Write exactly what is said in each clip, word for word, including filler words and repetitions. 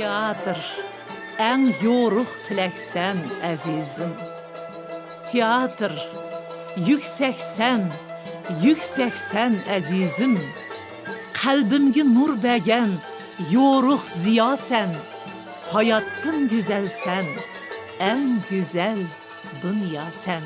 تىياتىر، ئەڭ يورۇق تىلەكسەن، ئەزىزىم. تىياتىر، يۈكسەكسەن، يۈكسەكسەن، ئەزىزىم. قەلبىمگە نۇر بەرگەن يورۇق زىياسەن. ھاياتتىن گۈزەلسەن، ئەڭ گۈزەل دۇنياسەن.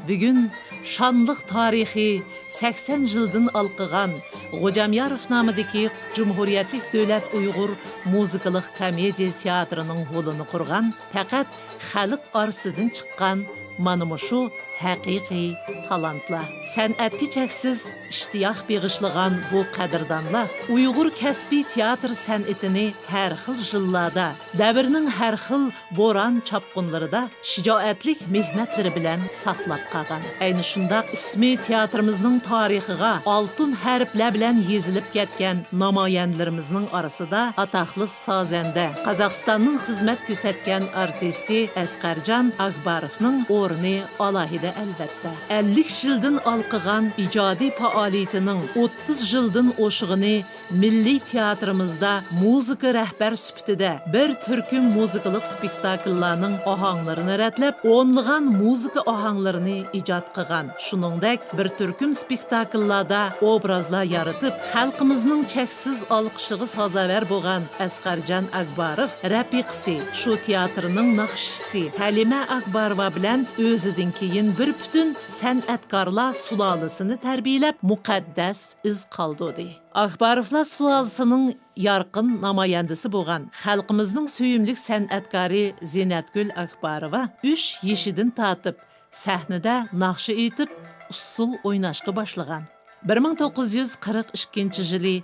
بۈگۈن شانلىق تارىخى سەكسەن يىلدىن ھالقىغان غوجامياروف نامىدىكى جۇمھۇرىيەتلىك دۆلەت ئۇيغۇر مۇزىكىلىق كومېدىيە تىياتىرىنىڭ ھولىنى قۇرغان پەقەت خەلق ئارىسىدىن چىققان مانا مۇشۇ ھەقىقىي تالانتلار. سەنئەتكە چەكسىز ئىشتىياق بېغىشلىغان بۇ قەدىردانلار ئۇيغۇر كەسپىي تىياتىر سەنئىتىنى ھەر خىل يىللاردا، دەۋرنىڭ ھەر خىل بوران-چاپقۇنلىرىدا شىجائەتلىك مېھنەتلىرى بىلەن ساقلاپ قالغان. ئەينى شۇنداق ئىسمى تىياتىرىمىزنىڭ تارىخىغا ئالتۇن ھەرپلەر بىلەن يېزىلىپ كەتكەن نامايەندىلىرىمىزنىڭ ئارىسىدا ئاتاقلىق سازەندە، قازاقىستاننىڭ خىزمەت كۆرسەتكەن ئارتىستى ئەسقەرجان ئاكباروفنىڭ ئورنى ئالاھىدە، ئەلۋەتتە. ئەللىك يىلدىن ھالقىغان ئىجادىي پائالىيىتىنىڭ ئوتتۇز يىلدىن ئوشقىنى مىللىي تىياتىرىمىزدا مۇزىكا رەھبەر سۈپىتىدە بىر تۈركۈم مۇزىكىلىق سپېكتاكىللارنىڭ ئاھاڭلىرىنى رەتلەپ، ئونلىغان مۇزىكا ئاھاڭلىرىنى ئىجاد قىلغان. شۇنىڭدەك، بىر تۈركۈم سپېكتاكىللاردا ئوبرازلار يارىتىپ، خەلقىمىزنىڭ چەكسىز ئالقىشىغا سازاۋەر بولغان ئەسقەرجان ئاكباروف رەپىقىسى، شۇ تىياتىرنىڭ ناخشىچىسى ھەلىمە ئاكباروۋا بىلەن ئۆزىدىن كېيىن بىر پۈتۈن سەنئەتكارلار سۇلالىسىنى تەربىيەلەپ، مۇقەددەس ئىز قالدۇردى. ئاكباروفلار سۇلالىسىنىڭ يارقىن نامايەندىسى بولغان خەلقىمىزنىڭ سۆيۈملۈك سەنئەتكارى زىننەتگۈل ئاكباروۋا ئۈچ يېشىدىن تارتىپ سەھنىدە ناخشا ئېيتىپ، ئۇسسۇل ئويناشقا باشلىغان. بىر مىڭ توققۇز يۈز قىرىق ئىككىنچى يىلى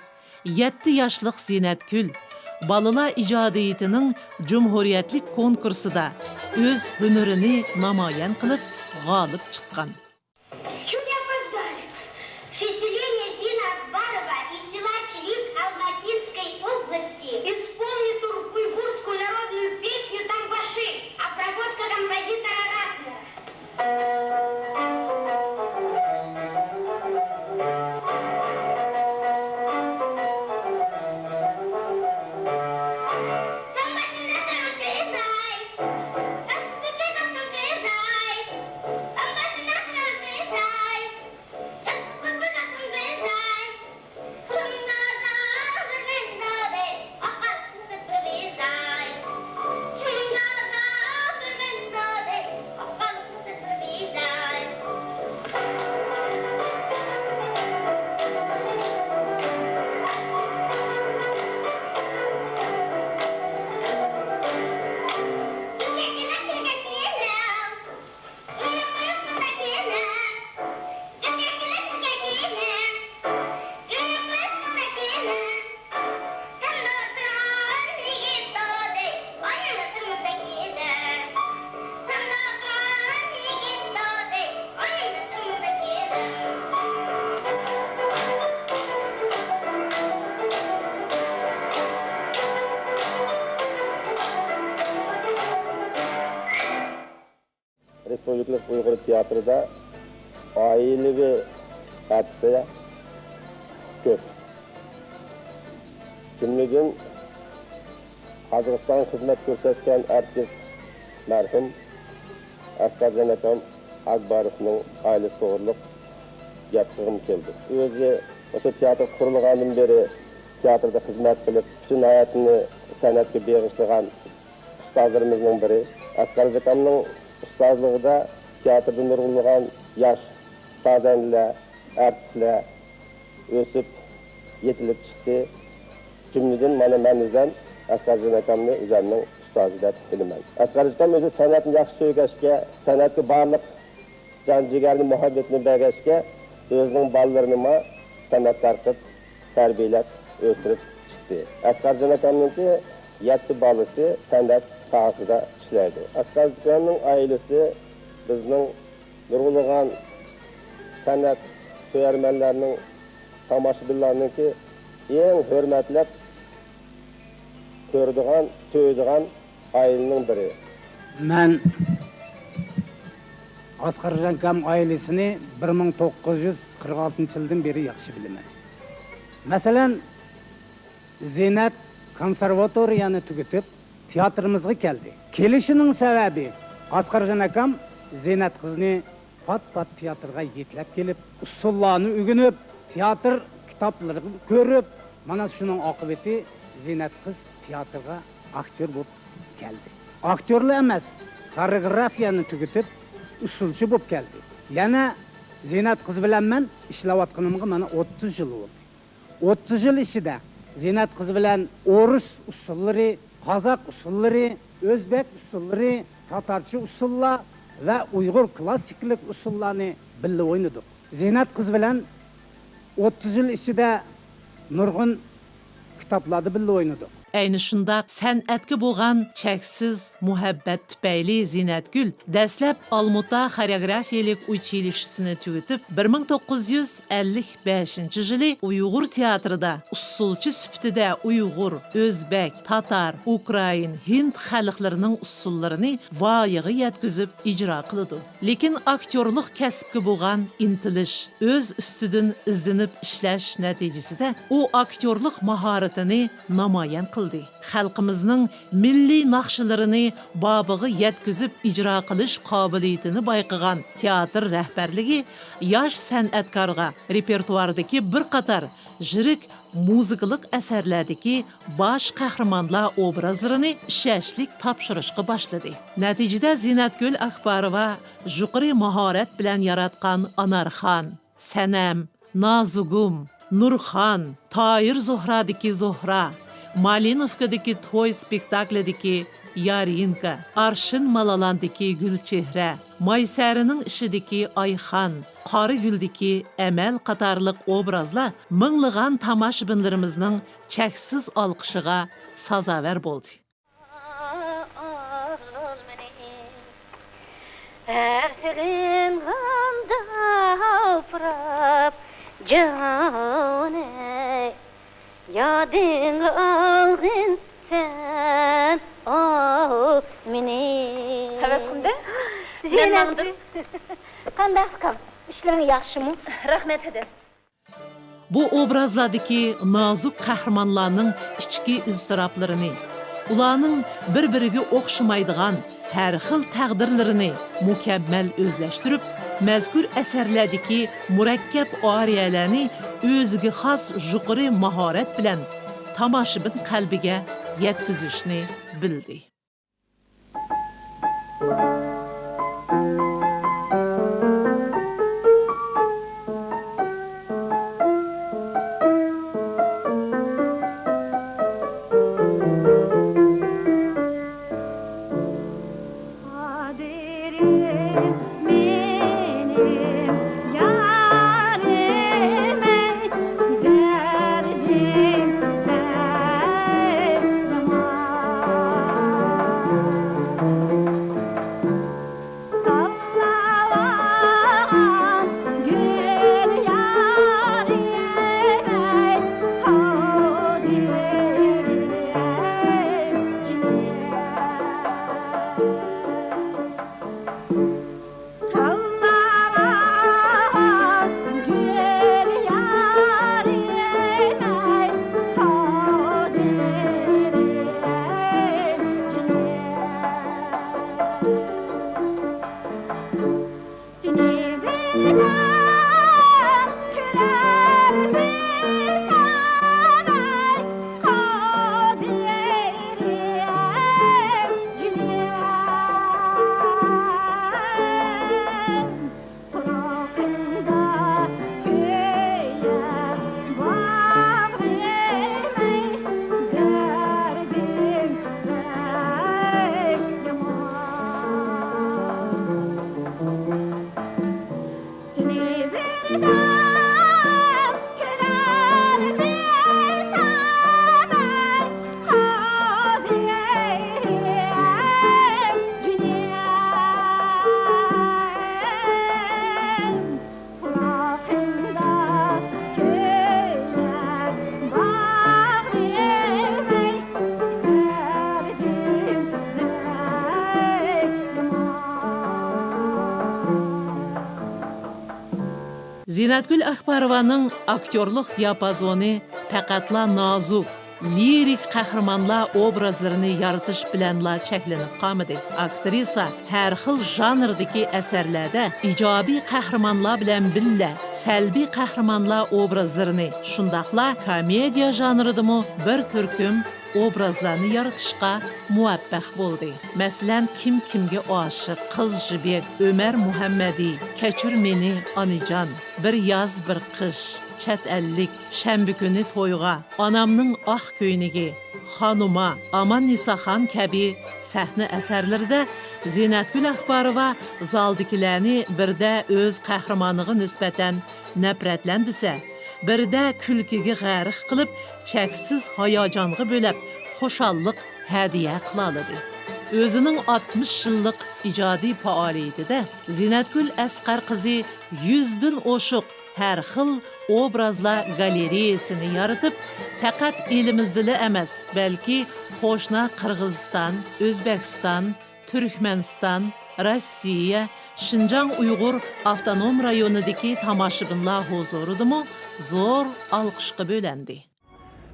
يەتتە ياشلىق زىننەتگۈل بالىلار ئىجادىيىتىنىڭ جۇمھۇرىيەتلىك كونكۇرسىدا ئۆز ھۈنىرىنى نامايان قىلىپ، غالىب چىققان. Чё не опоздали? Сочинение Зина Акбарова из села Чилик Алматинской области. Исполнит ур-, уйгурскую народную песню «Тамбаши». Обработка композитора Ратнера. رېسپۇبلىكىلىق ئۇيغۇر تىياتىرىدا ئائىلىۋى ئارتىسلار كۆپ. جۈملىدىن قازاقىستانغا خىزمەت كۆرسەتكەن ئارتىس مەرھۇم ئەسقەرجان ئاكام ئاكباروفنىڭ ئائىلىسى توغرۇلۇق گەپ قىلغۇم كېلىدۇ. ئۆزى مۇشۇ تىياتىر قۇرۇلغاندىن بېرى تىياتىردا خىزمەت قىلىپ، پۈتۈن ھاياتىنى سەنئەتكە بېغىشلىغان ئۇستازلىرىمىزنىڭ بىرى. ئەسقەر زىكامنىڭ ئۇستازلىقىدا تىياتىردا نۇرغۇنلىغان ياش سازەندىلەر، ئارتىسلار ئۆسۈپ، يېتىلىپ چىقتى. جۈملىدىن مانا مەن ئۆزەم ئەسقەرجان ئاكامنى ئۆزەمنىڭ ئۇستازى دەپ بىلىمەن. ئەسقەر ئاكام ئۆزى سەنئەتنى ياخشى سۆيگەچكە، سەنئەتكە بارلىق جان جىگەرنى، مۇھەببىتىنى بەرگەچكە، ئۆزىنىڭ بالىلىرىنىمۇ سەنئەتكار قىلىپ، تەربىيەلەپ ئۆستۈرۈپ چىقتى. ئەسقەرجان ئاكامنىڭكى يەتتە بالىسى سەنئەت ساھەسىدە ئىشلەيدۇ. ئەسقەرجان ئاكامنىڭ ئائىلىسى بىزنىڭ نۇرغۇنلىغان سەنئەت سۆيەرمەنلەرنىڭ، تاماشىبىنلارنىڭكى ئەڭ ھۆرمەتلەپ كۆرىدىغان، سۆيىدىغان ئائىلىنىڭ بىرى. مەن ئەسقەرجان ئاكام ئائىلىسىنى بىر مىڭ توققۇز يۈز قىرىق ئالتىنچى يىلدىن بېرى ياخشى بىلىمەن. مەسىلەن، زىننەت كونسېرۋاتورىيەنى تۈگىتىپ، تىياتىرىمىزغا كەلدى. كېلىشىنىڭ سەۋەبى، ئاسقارجان ئاكام زىننەت قىزنى پات-پات تىياتىرغا يېتىلەپ كېلىپ، ئۇسسۇللارنى ئۆگىنىپ، تىياتىر كىتابلىرىنى كۆرۈپ، مانا شۇنىڭ ئاقىۋىتى زىننەت قىز تىياتىرغا ئاكتيور بولۇپ كەلدى. ئاكتيورلا ئەمەس، خورېئوگرافىيەنى تۈگىتىپ، ئۇسسۇلچى بولۇپ كەلدى. يەنە زىننەت قىز بىلەن مەن ئىشلەۋاتقىنىمغا مانا ئوتتۇز يىل بولدى. ئوتتۇز يىل ئىچىدە زىننەت قىز بىلەن ئورۇس ئۇسسۇللىرى، قازاق ئۇسسۇللىرى، ئۆزبەك ئۇسسۇللىرى، تاتارچە ئۇسسۇللار ۋە ئۇيغۇر كلاسسىكىلىق ئۇسسۇللارنى بىللە ئوينىدۇق. زىننەت قىز بىلەن ئوتتۇز يىل ئىچىدە نۇرغۇن كىتابلاردا بىللە ئوينىدۇق. ئەينى شۇنداق سەنئەتكە بولغان چەكسىز مۇھەببەت تۈپەيلى زىننەتگۈل دەسلەپ ئالمۇتا خورېئوگرافىيەلىك ئۇچىلىشىسىنى تۈگىتىپ، بىر مىڭ توققۇز يۈز ئەللىك بەشىنچى يىلى ئۇيغۇر تىياتىرىدا ئۇسسۇلچى سۈپىتىدە ئۇيغۇر، ئۆزبەك، تاتار، ئۇكرائىن، ھىند خەلقلىرىنىڭ ئۇسسۇللىرىنى ۋايىغا يەتكۈزۈپ ئىجرا قىلىدۇ. لېكىن ئاكتيورلۇق كەسىپكە بولغان ئىنتىلىش، ئۆز ئۈستىدىن ئىزدىنىپ ئىشلەش نەتىجىسىدە ئۇ ئاكتيورلۇق ماھارىتىنى نامايان قىلدى. خەلقىمىزنىڭ مىللىي ناخشىلىرىنى بابىغا يەتكۈزۈپ ئىجرا قىلىش قابىلىيىتىنى بايقىغان تىياتىر رەھبەرلىكى ياش سەنئەتكارغا رېپېرتوئاردىكى بىر قاتار يىرىك مۇزىكىلىق ئەسەرلەردىكى باش قەھرىمانلار ئوبرازلىرىنى ئىشەنچلىك تاپشۇرۇشقا باشلىدى. نەتىجىدە زىننەتگۈل ئاكباروۋا يۇقىرى ماھارەت بىلەن ياراتقان ئانارخان، سەنەم، نازۇگۇم، نۇرخان، تاھىر زوھرادىكى زوھرا، مالىنوۋكىدىكى توي سپېكتاكلىدىكى يارىنكا، ئارشىن مالالاندىكى گۈلچېھرە، مايسەرىنىڭ ئىشىدىكى ئايخان، قارىگۈلدىكى ئەمەل قاتارلىق ئوبرازلار مىڭلىغان تاماشىبىنلىرىمىزنىڭ چەكسىز ئالقىشىغا سازاۋەر بولدى. ئەرزىلىنغاندا پۇراپ جانى، يادىڭغا ئالغىن سەن ئاۋۇ مېنى. تەبەسسۇمدە زىننەت. مەن ماڭدىم. قانداق ئۇكام؟ ئىشلىرىڭ ياخشىمۇ؟ رەھمەت، ھەدە. بۇ ئوبرازلاردىكى نازۇك قەھرىمانلارنىڭ ئىچكى ئىزتىراپلىرىنى، ئۇلارنىڭ بىر-بىرىگە ئوخشىمايدىغان ھەر خىل تەقدىرلىرىنى مۇكەممەل ئۆزلەشتۈرۈپ، مەزكۇر ئەسەرلەردىكى مۇرەككەپ ئارىيەلەرنى ئۆزىگە خاس يۇقىرى ماھارەت بىلەن تاماشىبىن قەلبىگە يەتكۈزۈشنى بىلدى. قەدرىم مېنىڭ يارىم ئەي، دەردىم دەرمان. ساڭا گۈل يارىم ئەي، قەدرىم ئەي، جېنىم. پۇراقىڭدا كۆيەر باغرىم ئەي، دەردىم بەك يامان. سېنى بىردەم كۆرەلمىسەم ئەي، قەدرىم جېنىم. قۇلاقىڭدا كۆيەر باغرىم ئەي، دەردىم بەك يامان. زىننەتگۈل ئاكباروۋانىڭ ئاكتيورلۇق دىياپازونى پەقەتلا نازۇك، لىرىك قەھرىمانلار ئوبرازلىرىنى يارىتىش بىلەنلا چەكلىنىپ قالمىدى. ئاكترىسا ھەر خىل ژانىردىكى ئەسەرلەردە ئىجابىي قەھرىمانلار بىلەن بىللە سەلبىي قەھرىمانلار ئوبرازلىرىنى، شۇنداقلا كومېدىيە ژانىرىدىمۇ بىر تۈركۈم ئوبرازلارنى يارىتىشقا مۇۋەپپەق بولدى. مەسىلەن، كىم كىمگە ئاشىق، قىز جىبەك، ئۆمەر مۇھەممەدى، كەچۈر مېنى ئانىجان، بىر ياز بىر قىش، چەت ئەللىك، شەنبە كۈنى تويغا، ئانامنىڭ ئاق كۆينىكى، خانۇما، ئاماننىساخان كەبى سەھنە ئەسەرلىرىدە زىننەتگۈل ئاكباروۋا زالدىكىلەرنى بىردە ئۆز قەھرىمانىغا نىسبەتەن نەپرەتلەندۈرسە، بىردە كۈلكىگە غەرق قىلىپ، چەكسىز ھاياجانغا بۆلەپ، خۇشاللىق ھەدىيە قىلالىدى. ئۆزىنىڭ ئاتمىش يىللىق ئىجادىي پائالىيىتىدە زىننەتگۈل ئەسقەر قىزى يۈزدىن ئوشۇق ھەر خىل ئوبرازلار گالېرېيەسىنى يارىتىپ، پەقەت ئېلىمىزدىلا ئەمەس، بەلكى قوشنا قىرغىزىستان، ئۆزبېكىستان، تۈركمەنىستان، روسىيە، شىنجاڭ ئۇيغۇر ئاپتونوم رايونىدىكى تاماشىبىنلار ھۇزۇرىدىمۇ زور ئالقىشقا بۆلەندى.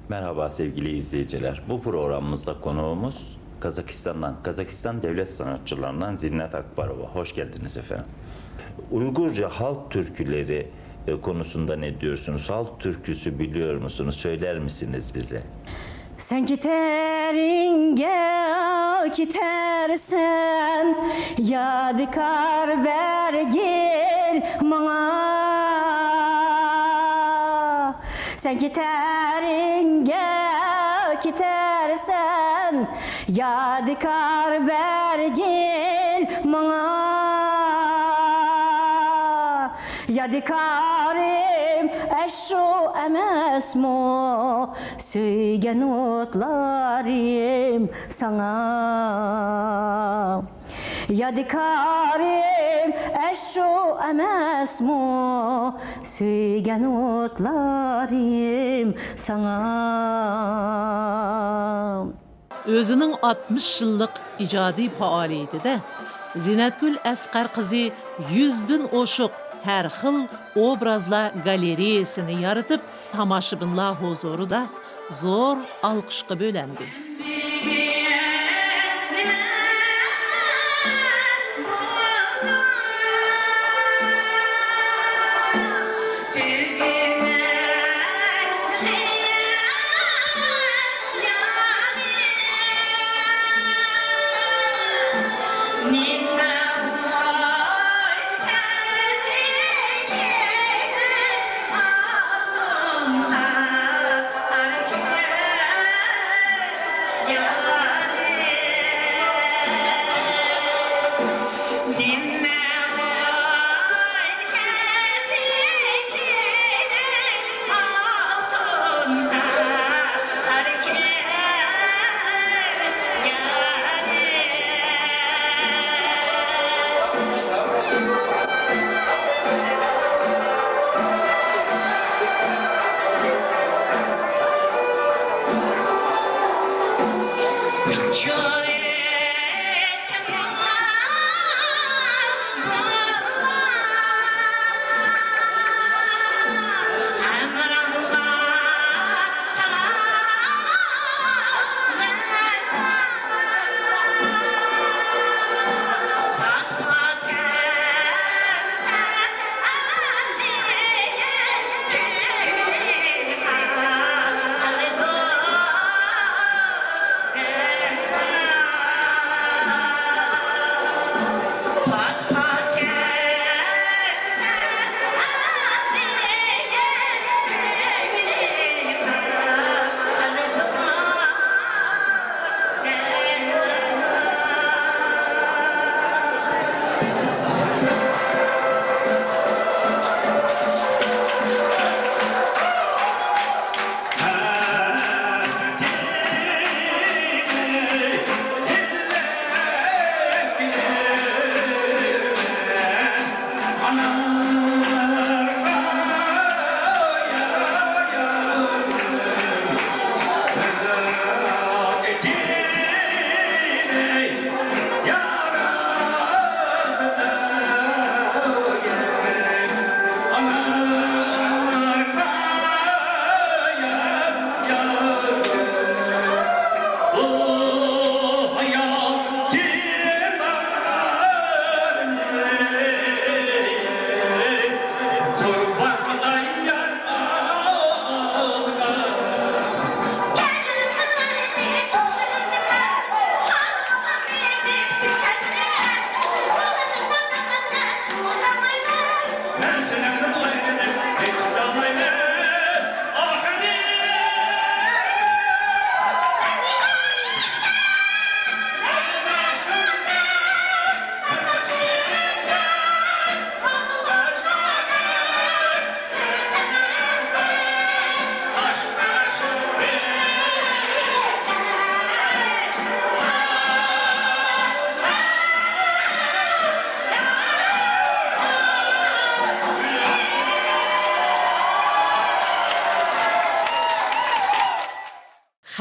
Merhaba sevgili izleyiciler. Bu programımızda konuğumuz Kazakistan'dan, Kazakistan devlet sanatçılarından Zinnet Akbarova. Hoş geldiniz efendim. Uygurca halk türküleri e, konusunda ne diyorsunuz? Halk türküsü biliyor musunuz? Söyler misiniz bize? سەن كېتەرىڭگە كېتەرسەن، يادىكار بەرگىل ماڭا. سەن كېتەرىڭگە كېتەرسەن، يادىكار بەرگىل ماڭا. يادىكارىم ئەشۇ ئەمەسمۇ؟ سۆيگەن ئوتلارىم ساڭا. يادىكارىم ئەشۇ ئەمەسمۇ؟ سۆيگەن ئوتلارىم ساڭا. ئۆزىنىڭ ئاتمىش يىللىق ئىجادىي پائالىيىتىدە زىننەتگۈل ئەسقەر قىزى يۈزدىن ئوشۇق ھەر خىل ئوبرازلار گالېرېيەسىنى يارىتىپ، تاماشىبىنلار ھۇزۇرىدا زور ئالقىشقا بۆلەندى.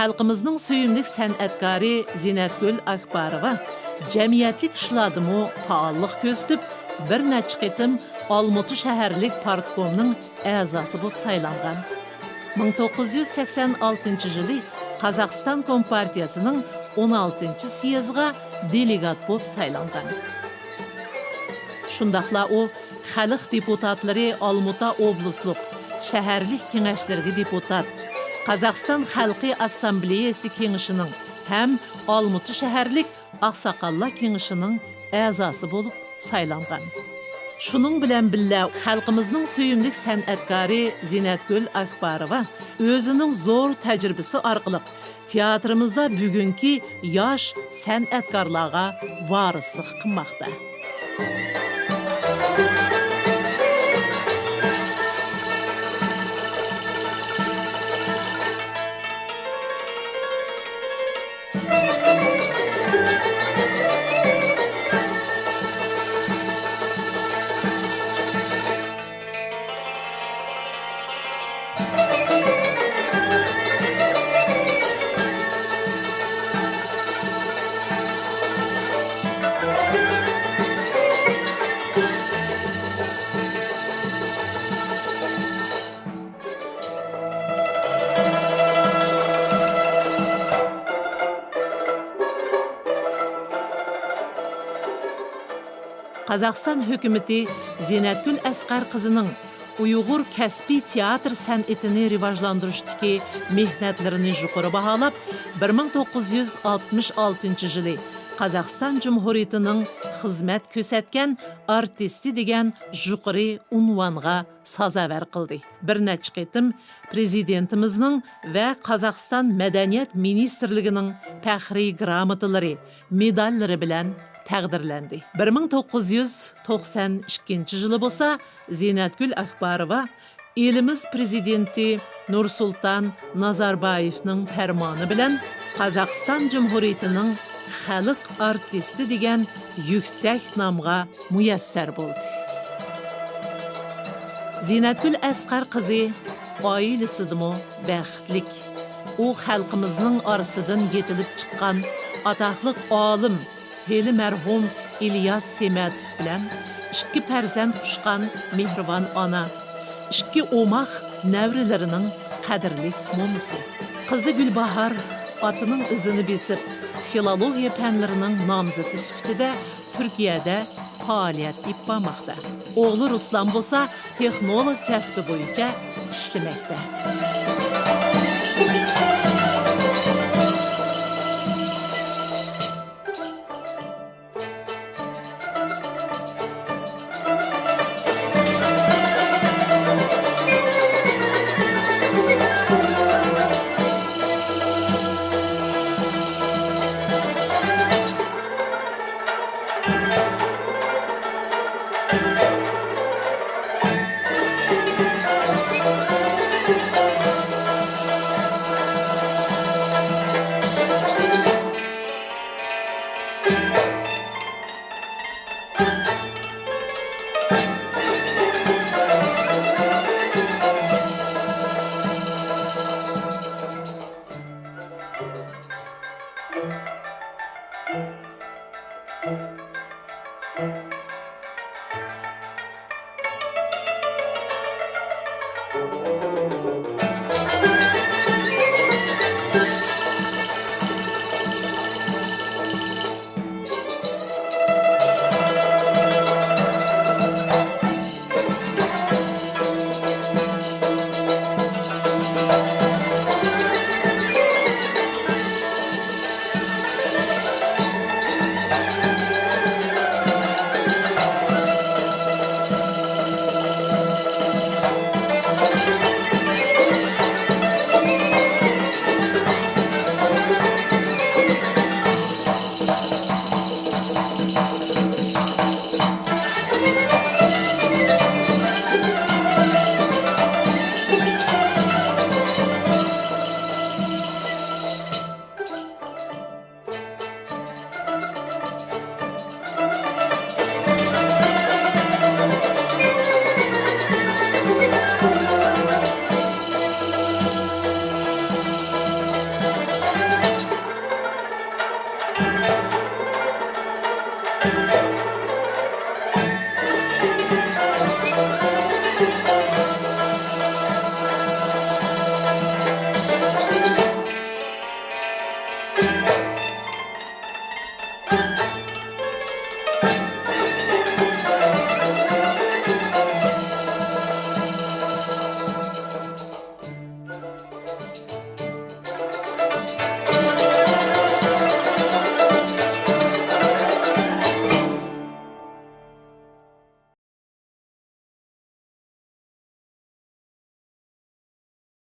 خەلقىمىزنىڭ سۆيۈملۈك سەنئەتكارى زىننەتگۈل ئاكباروۋا جەمئىيەتلىك ئىشلاردىمۇ پائاللىق كۆرسىتىپ، بىر نەچچە قېتىم ئالمۇتا شەھەرلىك پارتكومنىڭ ئەزاسى بولۇپ سايلانغان. مىڭ توققۇز يۈز سەكسەن ئالتىنچى يىلى قازاقىستان كومپارتىيەسىنىڭ ئون ئالتىنچى سيېزىغا دېلېگات بولۇپ سايلانغان. شۇنداقلا ئۇ خەلق دېپۇتاتلىرى ئالمۇتا ئوبلاستلىق، شەھەرلىك كېڭەشلىرىگە دېپۇتات، قازاقىستان خەلقى ئاسسامبلېيەسى كېڭىشىنىڭ ھەم ئالمۇتا شەھەرلىك ئاقساقاللار كېڭىشىنىڭ ئەزاسى بولۇپ سايلانغان. شۇنىڭ بىلەن بىللە، خەلقىمىزنىڭ سۆيۈملۈك سەنئەتكارى زىننەتگۈل ئاكباروۋا ئۆزىنىڭ زور تەجرىبىسى ئارقىلىق تىياتىرىمىزدا بۈگۈنكى ياش سەنئەتكارلارغا ۋارىسلىق قىلماقتا. قازاقىستان ھۆكۈمىتى زىننەتگۈل ئەسقەر قىزىنىڭ ئۇيغۇر كەسپىي تىياتىر سەنئىتىنى رىۋاجلاندۇرۇشتىكى مېھنەتلىرىنى يۇقىرى باھالاپ، بىر مىڭ توققۇز يۈز ئاتمىش ئالتىنچى يىلى قازاقىستان جۇمھۇرىيىتىنىڭ خىزمەت كۆرسەتكەن ئارتىستى دېگەن يۇقىرى ئۇنۋانغا سازاۋەر قىلدى. بىر نەچچە قېتىم پرېزىدېنتىمىزنىڭ ۋە قازاقىستان مەدەنىيەت مىنىستىرلىكىنىڭ پەخرىي گراماتىلىرى، مېداللىرى بىلەن تەقدىرلەندى. بىر مىڭ توققۇز يۈز توقسەن ئىككىنچى يىلى بولسا زىننەتگۈل ئاكباروۋا ئېلىمىز پرېزىدېنتى نۇرسۇلتان نازاربايېۋنىڭ پەرمانى بىلەن قازاقىستان جۇمھۇرىيىتىنىڭ خەلق ئارتىستى دېگەن يۈكسەك نامغا مۇيەسسەر بولدى. زىننەتگۈل ئەسقەر قىزى ئائىلىسىدىمۇ بەختلىك. ئۇ خەلقىمىزنىڭ ئارىسىدىن يېتىلىپ چىققان ئاتاقلىق ئالىم، ھېلى مەرھۇم ئىلياس سېمەتوف بىلەن ئىككى پەرزەنت قۇچقان مېھرىبان ئانا، ئىككى ئوماق نەۋرىلىرىنىڭ قەدىرلىك مومىسى. قىزى گۈلباھار ئاتىنىڭ ئىزىنى بېسىپ، فىلولوگىيە پەنلىرىنىڭ نامزىتى سۈپىتىدە تۈركىيەدە پائالىيەت ئېلىپ بارماقتا. ئوغلى رۇسلان بولسا تېخنولوگ كەسپى بويىچە ئىشلىمەكتە.